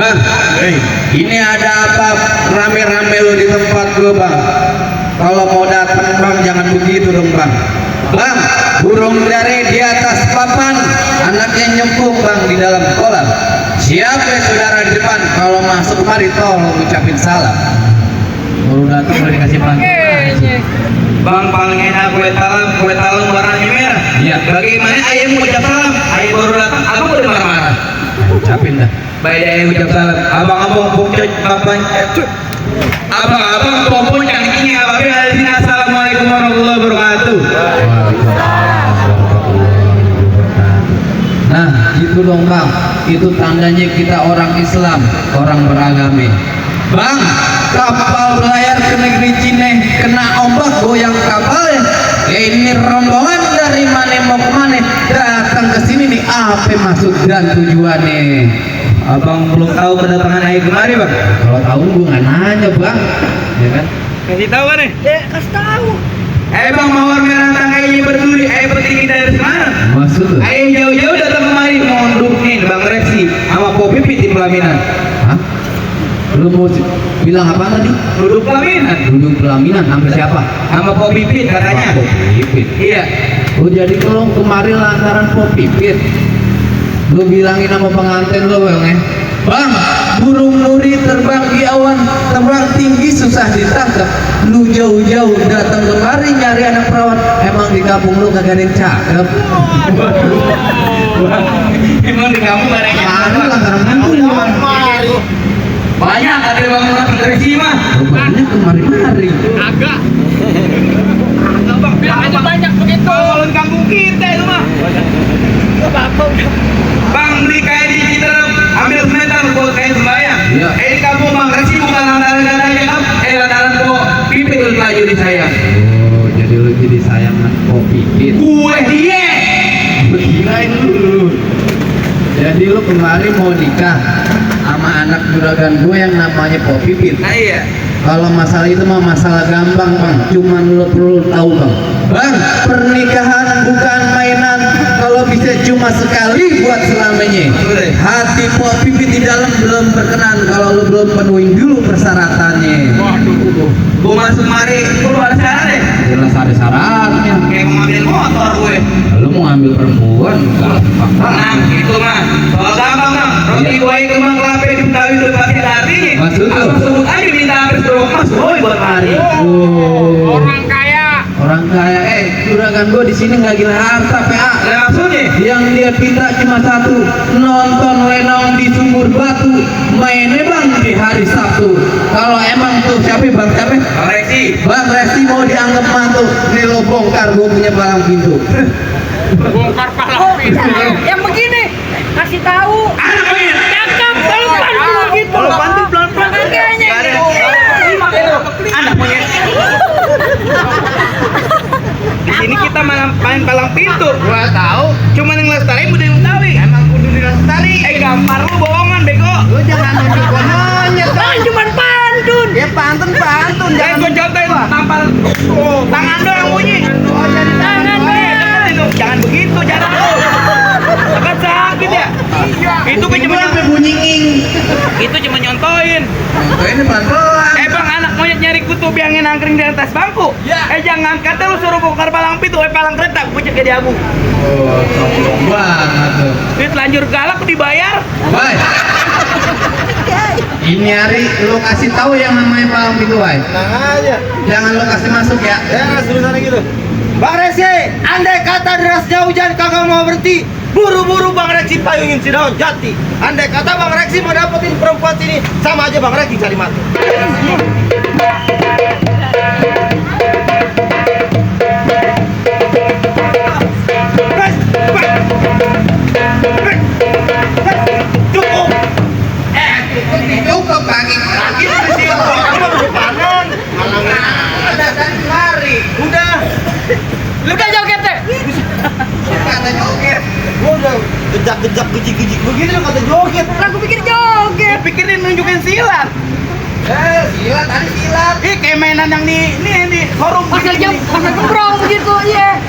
Bang, ini ada apa rame-rame lo di tempat gue bang? Kalau mau datang bang jangan begitu dong bang. Bang, burung dari di atas papan, anaknya nyempung bang di dalam kolam. Siapa saudara di depan? Kalau masuk mari tolong ucapin salam. Baru datang udah dikasih panggilan. Bang paling enak kue talam warnanya merah. Iya. Bagaimana ayam ucap salam? Ayam baru datang, abang udah marah-marah. Ucapin dah. Baik ayam ucap salam. Abang-abang pokok bapak. Abang-abang pokok cantiknya abang ada di sini. Assalamualaikum warahmatullahi wabarakatuh. Nah, itu dong bang. Itu tandanya kita orang Islam, orang beragama. Bang, kapal berlayar ke negeri Cina, kena ombak goyang kapalnya. Ini rombongan dari mana mau ke mana? Datang ke sini nih, apa maksud dan tujuannya? Abang belum tahu kedatangan ayah kemari bang? Kalau tahu gue nggak nanya bang, ya kan? Kasih tahu kan nih? Kasih tahu. Bang mawar merah tangkainya berduri. Bertinggi dari mana? Maksud? Ayah jauh-jauh datang kemari monduk nih bang Reksi sama Popi di pelaminan. Hah? Lu mau bilang apa tadi? Duduk pelaminan. Duduk pelaminan sama siapa? Sama Popi katanya. Sama Popipit. Iya. Oh jadi kalau kemarin lantaran Popipit, lu bilangin sama pengantin lu bang, bang, burung nuri terbang di awan, terbang tinggi susah ditangkap. Lu jauh-jauh datang kemari nyari anak perawan, emang di kampung lu kagak ada yang cakep? Emang di kamu gak ada yang Ada lantaran ngantuk banyak ada bang Reksi mah. banyak kemari-mari. Agak. Bang, bilang aja banyak begitu. Kalau di kampung kita itu mah. Bang beli kayak di kita ambil semeter buat kayak sembahyang. Iya. Di kampung bang Reksi bukan lantaran katanya kan? Lantaran kok pipit lu laju di saya. Oh jadi lu jadi sayang Popipit. Gue dia. Kirain dulu. Jadi lu kemarin mau nikah sama anak juragan gue yang namanya Popipit. Nah iya. Kalau masalah itu mah masalah gampang bang, cuman lo perlu tahu bang. Bang, pernikahan bukan mainan. Kalau bisa cuma sekali buat selamanya. Hati Popipit di dalam belum berkenan kalau lo belum penuhin dulu persyaratannya. Waduh. Gue masuk mari, gue ada syarat deh. Jelas ada syaratnya. Kayak mau ngambil motor gue. Lo mau ngambil perempuan, paksa. Nah, itu mah. Soal gampang bang. Roti buaya kembang kelapa di Betawi udah pasti ada artinya. Maksud lu? Abang sebut aja minta habis berapa mas, boy buat hari. Oh. Orang kaya. Orang kaya, juragan gue di sini nggak gila harta PA. Nah maksudnya? Yang dia pinta cuma satu, nonton lenong di sumur batu, mainnya bang di hari Sabtu. Kalau emang tuh siapa bang siapa? Bang Reksi. Bang Resti mau dianggap mantu, nih lo bongkar gue punya palang pintu. Bongkar palang pintu. Yang begini, kasih tahu. Anak main. Cakep, pelan-pelan gitu. Kalau bantu pelan-pelan. Makanya Gak ada. gitu. Anak monyet. Di sini kita main palang pintu. Gua tahu. Cuman yang lestari udah yang Betawi. Emang kudu dilestari. Gampar lu bohongan bego. Lu jangan nunjuk gua monyet. Kan cuman pantun. Ya pantun. Jangan gue contohin tampar. Tangan doang bunyi. Oh, jadi tangan doang. Jangan begitu, jangan lu. Kan sakit ya. Itu kan cuma bunyi ing. itu cuma nyontoin. Ini pelan-pelan. Bang anak monyet nyari kutub yang nangkring di atas bangku. Jangan kata lu suruh bongkar palang pintu, palang kereta pucuk di abu. Oh, sombong banget tuh. Duit lanjur galak dibayar. Baik. Ini hari lo kasih tahu yang namanya palang pintu, Wai. Tenang aja. Jangan lo kasih masuk ya. Ya, sebenarnya gitu. Bang Resi, andai kata derasnya hujan kagak mau berhenti, buru-buru Bang Reksi payungin si daun jati. Andai kata Bang Reksi mau dapetin perempuan sini, sama aja Bang Reksi cari mati. Cukup. Cukup pagi. Lagi sih Panan, Ada dari mari. udah. Lu kan joget deh. Kata joget. Gua udah gejak-gejak gejik-gejik begini lo kata joget. Lah gua pikir joget. Pikirin nunjukin silat. Silat tadi silat. Kayak mainan yang di forum. Pasal gembrong begitu, iya.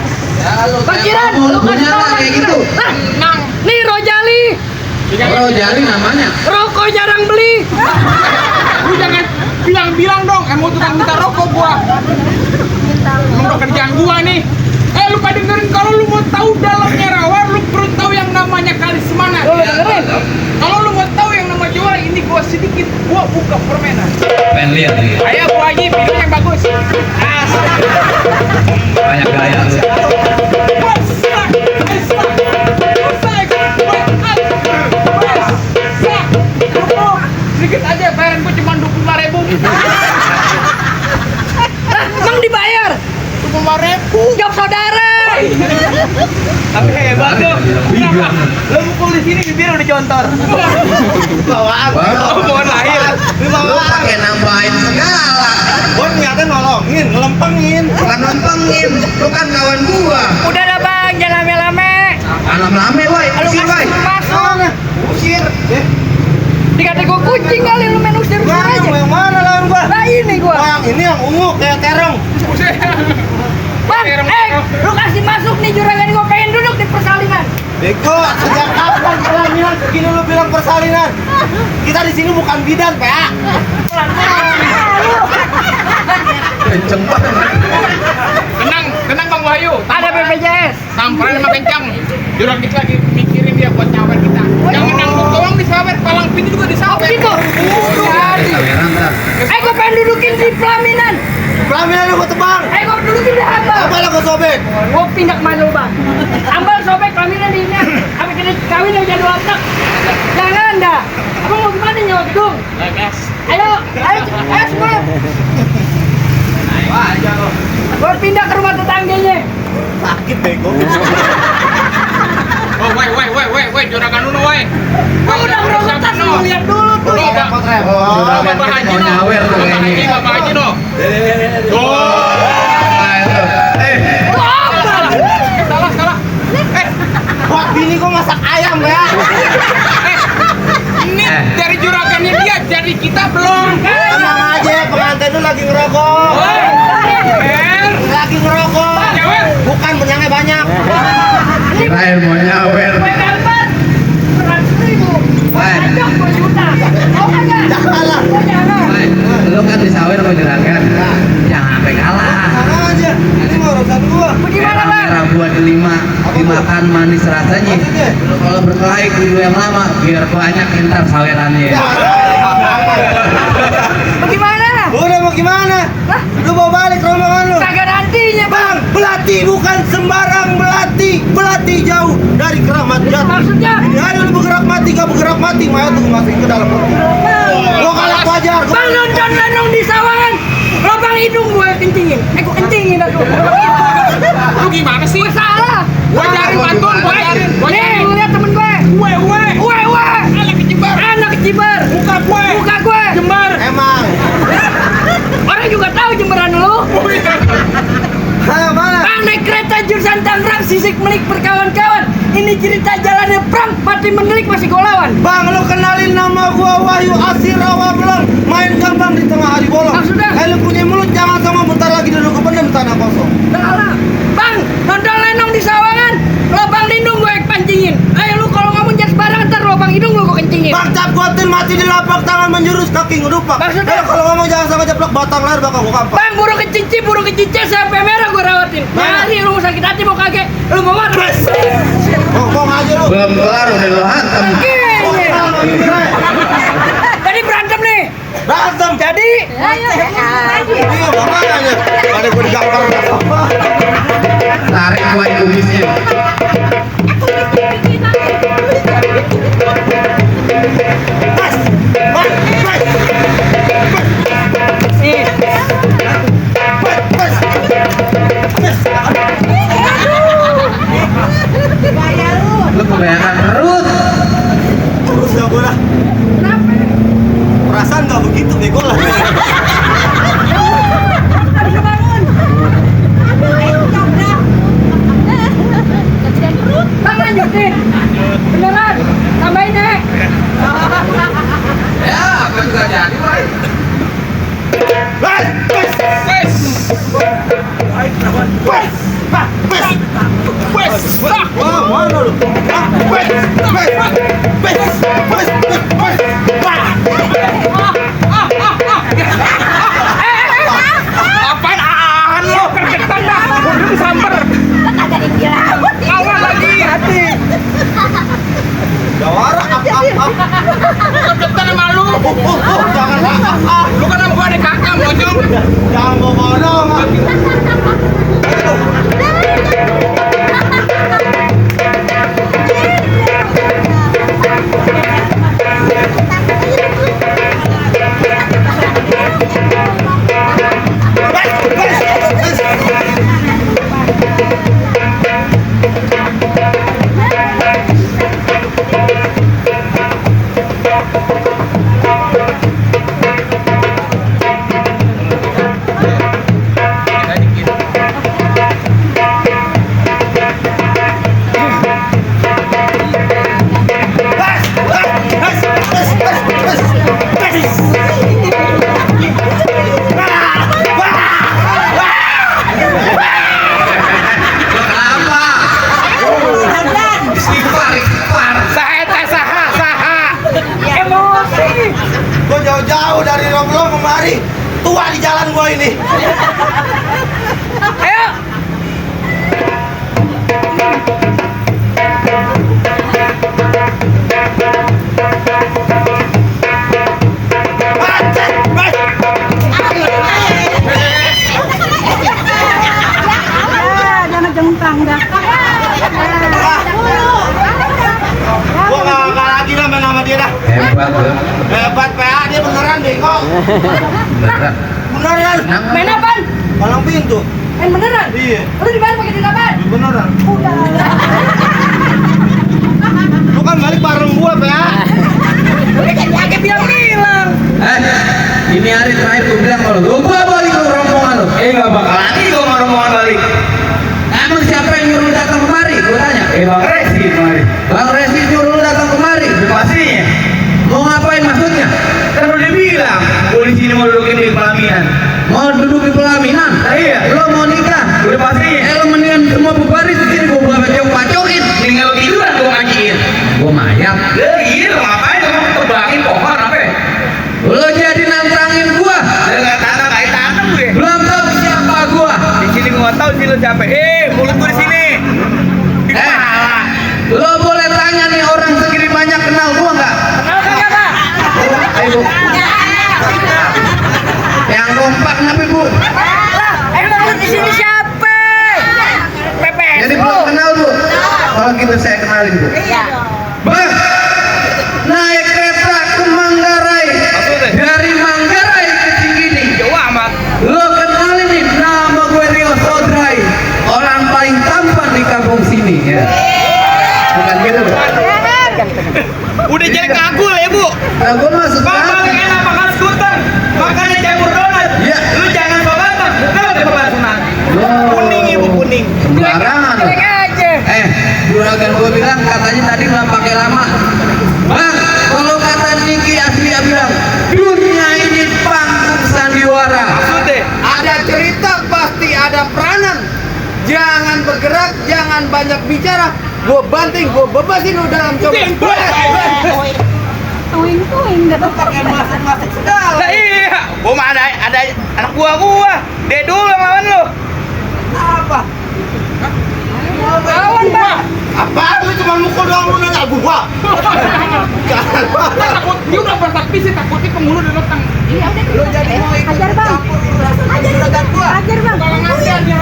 Ya lu Pikiran, lu kasih tahu kayak gitu. Nang, nih Rojali. Oh, jali namanya. Rokok jarang beli. Lu jangan bilang-bilang dong, kamu tukang minta rokok gua. Emang kerjaan gua nih. Lu pada dengerin, kalau lu mau tahu dalamnya rawa, lu perlu tahu yang namanya kali semana. Kalau lu mau tahu yang nama juara, ini gua sedikit, gua buka permainan. Pengen lihat nih. Ayo gua aja pilih yang bagus. Banyak gaya lu. Sedikit aja, bayaran gua cuma 25.000. Emang dibayar? 25.000. Job saudara. Tapi hebat tuh. Iya. Lo mukul di sini bibir udah contor. Bawaan. Bawaan lahir. Lu Lu bawaan. pakai nambahin segala. Gua niatnya nolongin, ngelempengin. Bukan nontonin. Lu kan kawan gua. Udah dah bang, jangan lame-lame. Lame-lame, woi. Lu Usir, woi. kasih masuk. Usir. Dikata gua kucing kali lu main usir Gua aja. yang mana lawan gua? Nah ini gua. Yang ini yang ungu kayak terong. Bang, lu kasih masuk nih juragan gua pengen duduk di persalinan. Bego, sejak kapan persalinan begini lu bilang persalinan? Kita di sini bukan bidan, PA. Kenceng banget. Tenang Bang Wahyu. Ada BPJS. Samperan sama kencang. Juragan kita lagi mikirin dia buat nyawer kita. Jangan nanggung doang disawer, palang pintu juga disawer. Gitu. Jadi. Saweran ntar. Gua pengen dudukin di pelaminan. Pelaminan lu gua tebang. Gua dudukin di ambal. Apa lah gua sobek? Gua pindah ke mana lu bang? Ambal sobek pelaminan di ini. Apa kita kawin yang jadi otak? Jangan dah. Abang mau gimana nyawa gedung? Ayo semua. Wah, aja lo. Gua pindah ke rumah tetangganya. Sakit bego. Oh, woi, juragan Nuno, woi. Gua udah berobat lu lihat dulu tuh. Udah, Juragan Bapak Haji mau no. nyawer tuh Bapak Haji, kayaknya. Bapak Haji no. Nah, itu. Salah. Buat bini gua masak ayam ya. Ini dari juragannya dia, jadi kita belum. Tenang aja, pengantin lu lagi ngerokok. Lagi ngerokok. Nyawer. Bukan benyangnya banyak. Kirain mau nyawer. Gue dapat 100.000. Anjok 2 juta. Mau kagak? Jangan. Oh jangan. Woi, lu kan disawer sama juragan. Jangan sampai kalah. Tenang aja. Ini mau urusan gua. Bagaimana bang? Merah buat dimakan manis rasanya. Lu kalau berkelahi kudu yang lama biar banyak ntar sawerannya. Bagaimana? Udah mau gimana? Lah, Lu mau balik rombongan lu? kagak nantinya bang. Bang, belati bukan sembarang belati. Belati jauh dari keramat jati. Maksudnya? Ini aja lu bergerak mati, gak bergerak mati, mayat tuh masukin ke dalam perut. Gua kalah wajar. Bang nonton lenong di sawangan. Lubang hidung gue kencingin. Gue kencingin aku. Lu gimana sih? Gue salah. Gua cari bantuan, gua cari. Nih, lu lihat temen gue. Ue. Anak kecibar. Muka gue. Muka gue. Jembar. Emang. Orang juga tahu jemberan lu. Ayo mana? Bang naik kereta jurusan Tangerang, sisik melik berkawan-kawan. Ini cerita jalannya perang, mati menelik masih golawan. Bang, lu kenalin nama gua Wahyu Asirawa Belong. Main gampang di tengah hari bolong. Maksudnya? Lu punya mulut jangan sama bentar lagi duduk kependem tanah kosong. Salah. Bang, nonton lenong di sawangan. Lubang lindung gue pancingin. Ayo lu kalau ngomong jangan sembarangan ntar lubang hidung lu gue kencingin. Bang, cap gotil mati di lapak tangan menjurus kaki ngedupak. Maksudnya? Kalau ngomong jangan sama jeplak batang leher bakal gua kampak. Bang, burung kecici sampai merah gue rawatin. Mana? Hari lu mau sakit hati mau kaget, lu mau marah. Ngomong aja lu. Belum kelar udah lu hantam. Jadi berantem nih. Berantem. Jadi Iya, makanya. Ada gua digampar. Tarik gua kumisnya. Lu kebanyakan perut. Terus ya gua lah. kenapa? Perasaan gak begitu bego lah. Harus bangun. Bang lanjutin. Beneran. Tambahin deh. Ya, apa juga jadi, woi. Wes. Wah, mana lu? Ah, wes. Apaan lo? Kergetan dah. Udah disamper. Lawan lagi. Hati. Jawara Kergetan sama lu. jangan Lu kan sama gua ada kakak, mojong. jangan bawa dong. Gua jauh-jauh dari Rongrong kemari, tua di jalan gua ini. Ayo. Jangan jengkang dah. Gua nggak lagi lah main sama dia dah. Hebat lo. Hebat PA dia beneran bego. Beneran. Beneran. Main apaan? Palang pintu. Main beneran? Iya. Lu di mana pakai duit apaan? Beneran. Lu kan balik bareng gua PA. Lu kan pakai bilang-bilang. Ini hari terakhir gue bilang kalau lu balik ke rombongan lu. Nggak bakal lagi gua mau rombongan balik. Emang siapa yang nyuruh lu datang kemari? Gue tanya. Bang Resi kemari. Bang Resi nyuruh lu datang kemari. Pastinya. Mau ngapain maksudnya? Kan udah bilang, polisi ini mau dudukin di pelaminan. Mau duduk di pelaminan? Iya. Lo mau nikah? Udah pastinya. Lo mendingan semua bubarin di sini gue pacokin. Tinggal tiduran gua ngajiin. Gue mayat. Iya, ngapain kamu terbangin pohon apa ya? Lo jadi nantangin gua. Nggak tanam gue. Belum tahu siapa gua. Di sini gua nggak tahu sih lo siapa. Mulut gua di sini. Di kepala. Lo boleh tanya nih orang segini banyak kenal gua nggak? Kenal kagak, Pak? Ayo bu. Yang kompak nabi bu. Emang lu di sini siapa? PPSU. Jadi belum kenal bu. Kalau gitu saya kenalin bu. Iya. Bang, naik kereta ke Manggarai. Maksudnya? Dari Manggarai ke Cikini. Jauh amat. Lo kenalin nih, nama gue Rio Sodrai. Orang paling tampan di kampung sini ya. Bukan gitu bu. Udah jadi kagul ya bu. Nah, gue masuk Bang, paling enak makan skuter. Makannya campur donat. Iya. Lu jangan sobatang. Bukan ada pemasunan. Oh. Kuning ibu kuning. Sembarangan. Jelek aja. Juragan gue bilang katanya tadi nggak pakai lama. Bang, kalau kata Niki Aslia bilang dunia ini panggung sandiwara. Maksudnya? Ada cerita pasti ada peranan. Jangan bergerak, jangan banyak bicara. Gua banting, gua bebasin lu dalam coba. Tuing-tuing dah. Pakai masuk-masuk segala. Lah iya. Gua mah ada anak gua. Dia dulu yang lawan lu. Apa? Lawan, Pak. Apa? Lu cuma mukul doang lu nanya gua. Jangan. Takut dia udah bertapis sih takutnya penghulu dan datang. Iya, Lu jadi mau ikut Ajar, Bang. campur urusan juragan gua. Ajar bang. Kalau ngasih dia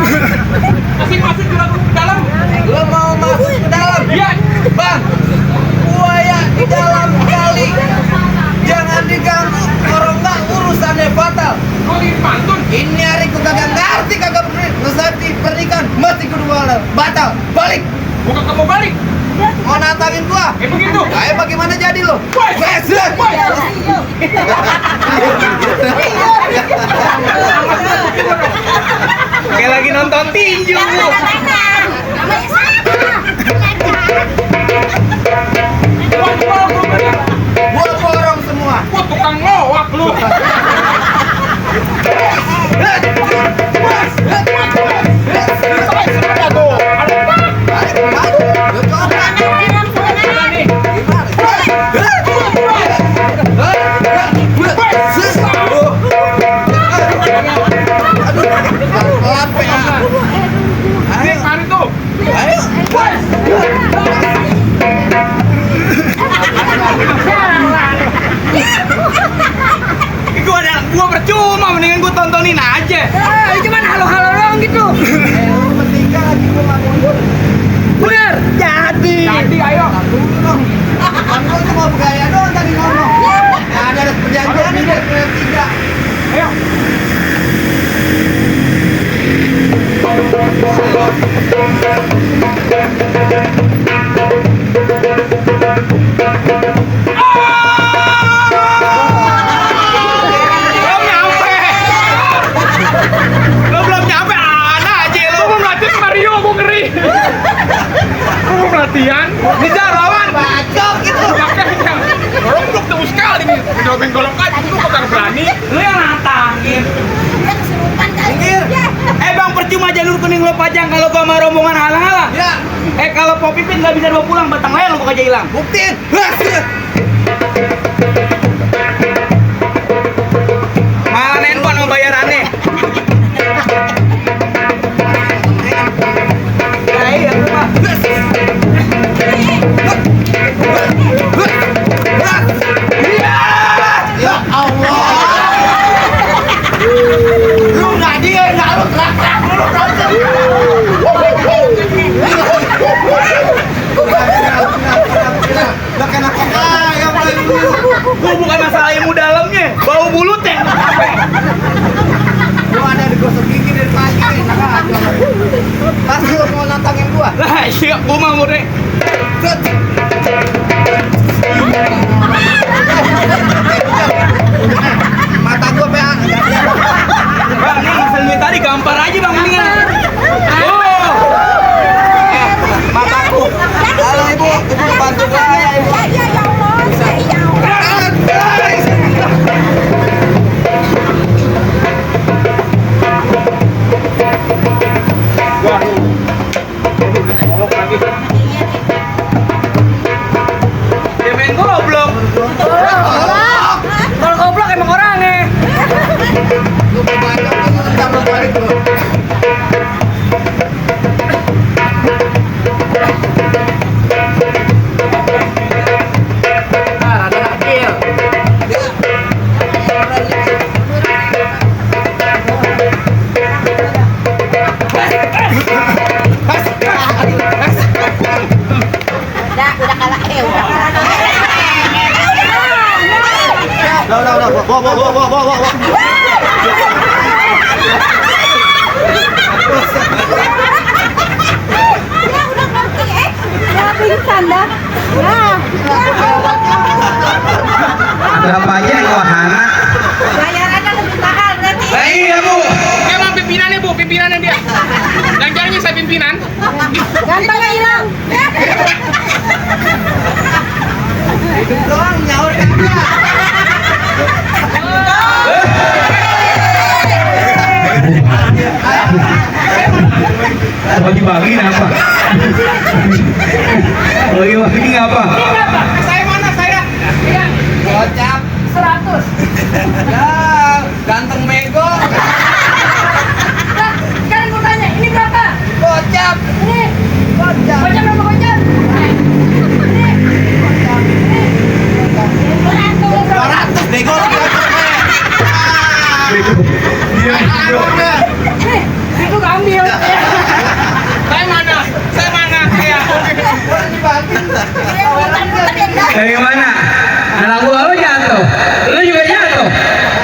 kasih masuk ke dalam. Lu mau masuk ke dalam? Iya. Bang, buaya di dalam kali. Jangan diganggu, kalau enggak urusannya fatal. Kau di pantun. Ini hari ku kagak ngerti kagak ngerti pernikahan mesti kudu batal. Balik. Bukan kamu balik. Mau nantangin gua? Begitu. Ayo bagaimana jadi lo? Woi. Besek. Woi. Kayak lagi nonton tinju lu. Gua borong semua. Gua tukang ngowak lu. Balik. mau pajang kalau gua sama rombongan halang-halang. Ya, Kalau Pop Pipit nggak bisa dibawa pulang, batang leher lu kok aja hilang. buktiin. Malah handphone mau bayarannya. Ya iya, Pak. Ya Allah. Lu nggak dia, nggak lu teriak-teriak dulu berantem. Nggak kena apa ya Gua bukan masalah ilmu dalamnya, bau bulutnya. Gua ada digosok gigi dari pagi. Pasti lu mau nantangin gua. Lah, iya, gua mau murni. Mata gua PA. Bang, ini hasilnya tadi gampar aja bang, mendingan. Mataku. Halo ibu, ibu bantu saya ibu. Dia main goblok. Kalau goblok emang orangnya. Lu bantu lu tambah balik lu. Rada kecil. Udah kalah udah kalah. Udah, bawa. Udah ngerti ya pingsan dah. Nah, Berapa aja yang wahana? bayarannya lebih mahal berarti. Lah iya bu. Emang pimpinannya bu, pimpinannya dia. Ganjarnya saya pimpinan. Gantengnya hilang. Hidup doang nyaur Bagi-bagi apa? Bagi-bagi apa? Saya mana saya? Gocap. 100. Ya, ganteng bego. Nah, sekarang gue tanya, ini berapa? Gocap. Ini Gocap. gocap berapa gocap? Ini 200 bego. nih, itu ambil. Saya mana? Saya mana? Ya. Dari mana? Anak gua lu jatuh. Lu juga jatuh.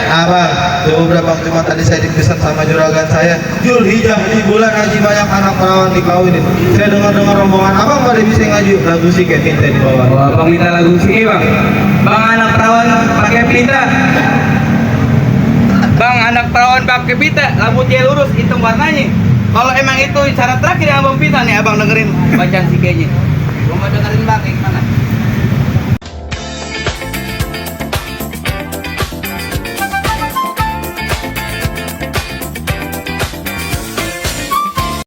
Abang, beberapa waktu tadi saya dipesan sama juragan saya, Julhijjah di bulan haji banyak anak perawan dikawinin. Saya dengar rombongan abang pada bisa ngaji lagu sih kayak minta di bawah. Wah, bang minta lagu sih bang. Bang anak perawan pakai pita. Bang anak perawan pakai pita, rambutnya lurus, hitam warnanya. Kalau emang itu syarat terakhir yang abang pita nih, abang dengerin bacaan si kayaknya. Gua mau dengerin bang, kayak gimana?